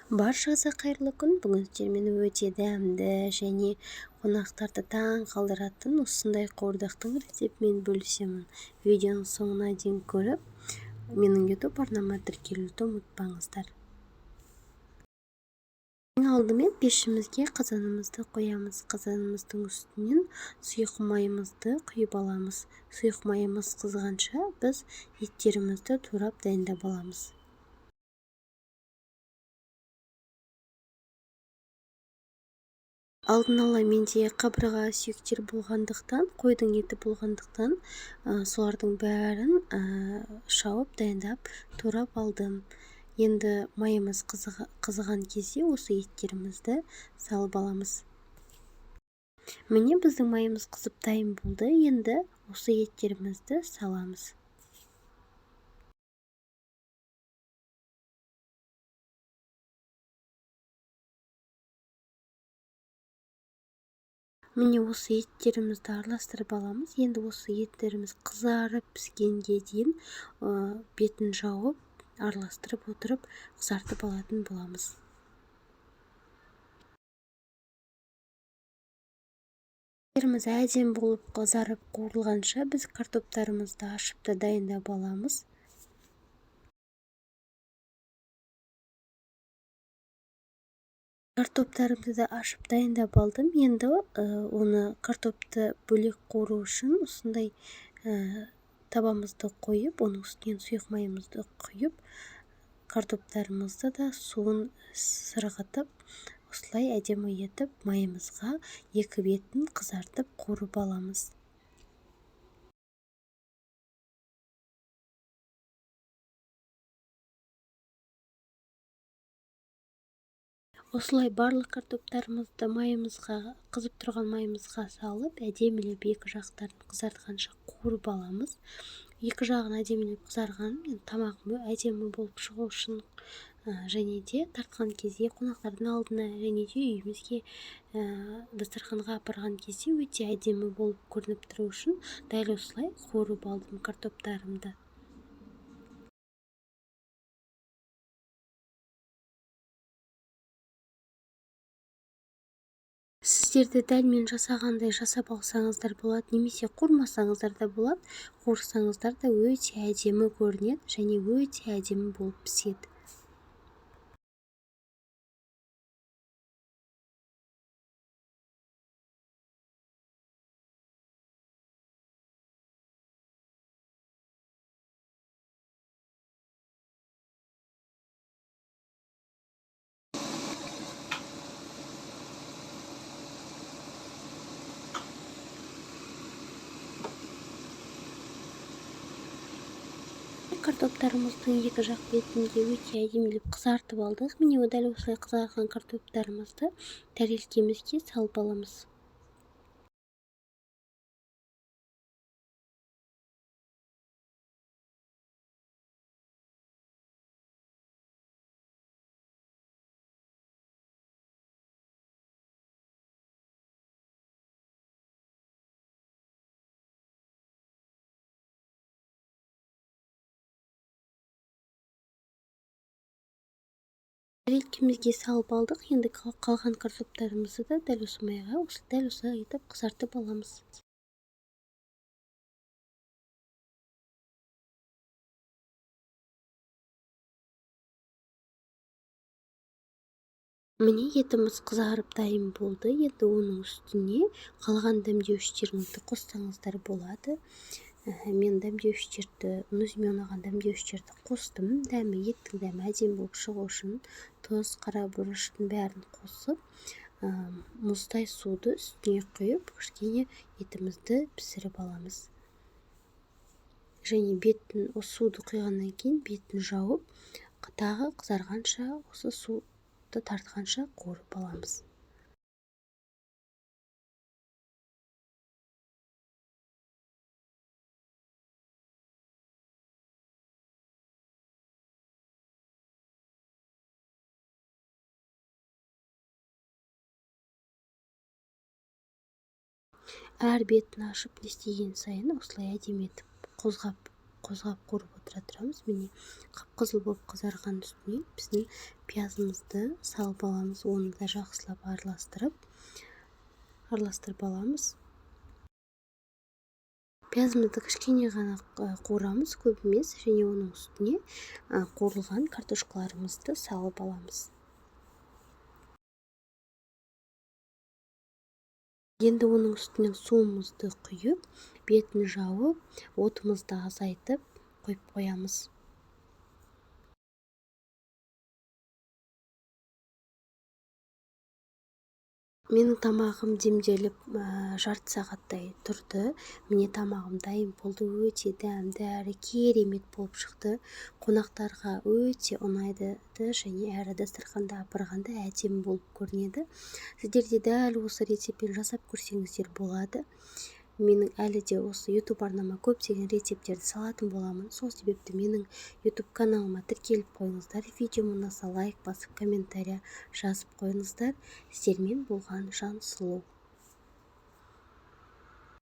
Баршаңызға қайырлы күн! Бүгін сіздермен өте дәмді және қонақтарды таң қалдыратын осындай қуырдақтың рецептімен бөлісемін. Видеоның соңына дейін көріп, менің YouTube арнама тіркелуді ұмытпаңыздар. Ең алдымен пешімізге қазанымызды қоямыз. Қазанымыздың үстінен сұйық майымызды құйып аламыз. Сұйық майымыз қызғанша біз еттерімізді турап дайындап аламыз. Алдын ала менде қабырға сүйектер болғандықтан, қойдың еті болғандықтан, солардың бәрін шауып, дайындап, турап алдым. Енді майымыз қызыған кезде осы еттерімізді салып аламыз. Міне, біздің майымыз қызып дайын болды. Енді осы еттерімізді саламыз. Міне, осы еттерімізді араластырып аламыз. Енді осы еттеріміз қызарып піскенге дейін бетін жауып, араластырып отырып, қызартып алатын боламыз. Еттеріміз әдемі болып қызарып қуырылғанша біз картоптарымызды ашып та дайындап аламыз. Картоптарымды да ашып дайындап алдым. Енді оны картопты бөлек қуыру үшін осындай табамызды қойып, оның үстінен сұйық майымызды құйып, картоптарымызды да суын сырғытып, осылай әдемі етіп майымызға екі бетін қызартып қуырып аламыз. Осылай барлық картоптарымызды қызып тұрған майымызға салып, әдемілеп екі жақтарын қызартқанша қуырып аламыз. Екі жағын әдемілеп қызарған, енді тамағым әдемі болып шығу үшін, және де тартқан кезде қонақтардың алдына және де үйімізге, дастарханға апарған кезде өте әдемі болып көрініп тұру үшін дәл осылай қуырып алдым картоптарымды. Сіздерді дәл мен жасағандай жасап алсаңыздар болады, немесе қуырмасаңыздар да болады. Қуырсаңыздар да өте әдемі көрінеді және өте әдемі болып піседі. Картоптарымыздың екі жақ бетінде өте әдемілеп қызартып алдық. Міне, дәл осылай қызарған картоптарымызды тәрелкемізге салып аламыз. Тәрелкемізге салып алдық. Енді қалған картоптарымызды да дәл осы майға дәл осылай етіп қызартып аламыз. Міне, етіміз қызарып дайын болды. Енді оның үстіне қалған дәмдеуіштеріңізді қоссаңыздар болады. Мен өзіме ұнаған дәмдеуіштерді қостым. Еттің дәмі әдемі болып шығу үшін тұз, қара бұрыштың бәрін қосып, мұздай суды үстіне құйып, кішкене етімізді пісіріп аламыз. Және осы суды құйғаннан кейін бетін жауып, тағы қызарғанша, осы суды тартқанша қуырып аламыз. Әр бетін ашып не істеген сайын осылай әдемі етіп қозғап қуырып отыра тұрамыз. Міне, қып-қызыл болып қызарған үстіне біздің пиязымызды салып аламыз. Оны да жақсылап араластырып аламыз. Пиязымызды кішкене ғана қуырамыз, көп емес, және оның үстіне қуырылған картошкаларымызды салып аламыз. Енді оның үстіне суымызды құйып, бетін жауып, отымызды азайтып қойып қоямыз. Менің тамағым демделіп, жарты сағаттай тұрды. Міне, тамағым дайын болды. Өте дәмді әрі керемет болып шықты. Қонақтарға өте ұнайды және әрі дастарханда апарғанда әдемі болып көрінеді. Сіздер де дәл осы рецептпен жасап көрсеңіздер болады. Менің әлі де осы YouTube арнама көптеген рецепттерді салатын боламын. Сол себепті менің YouTube каналыма тіркеліп қойыңыздар. Видеом ұнаса лайк басып, комментария жазып қойыңыздар. Сіздермен болған Жансұлу.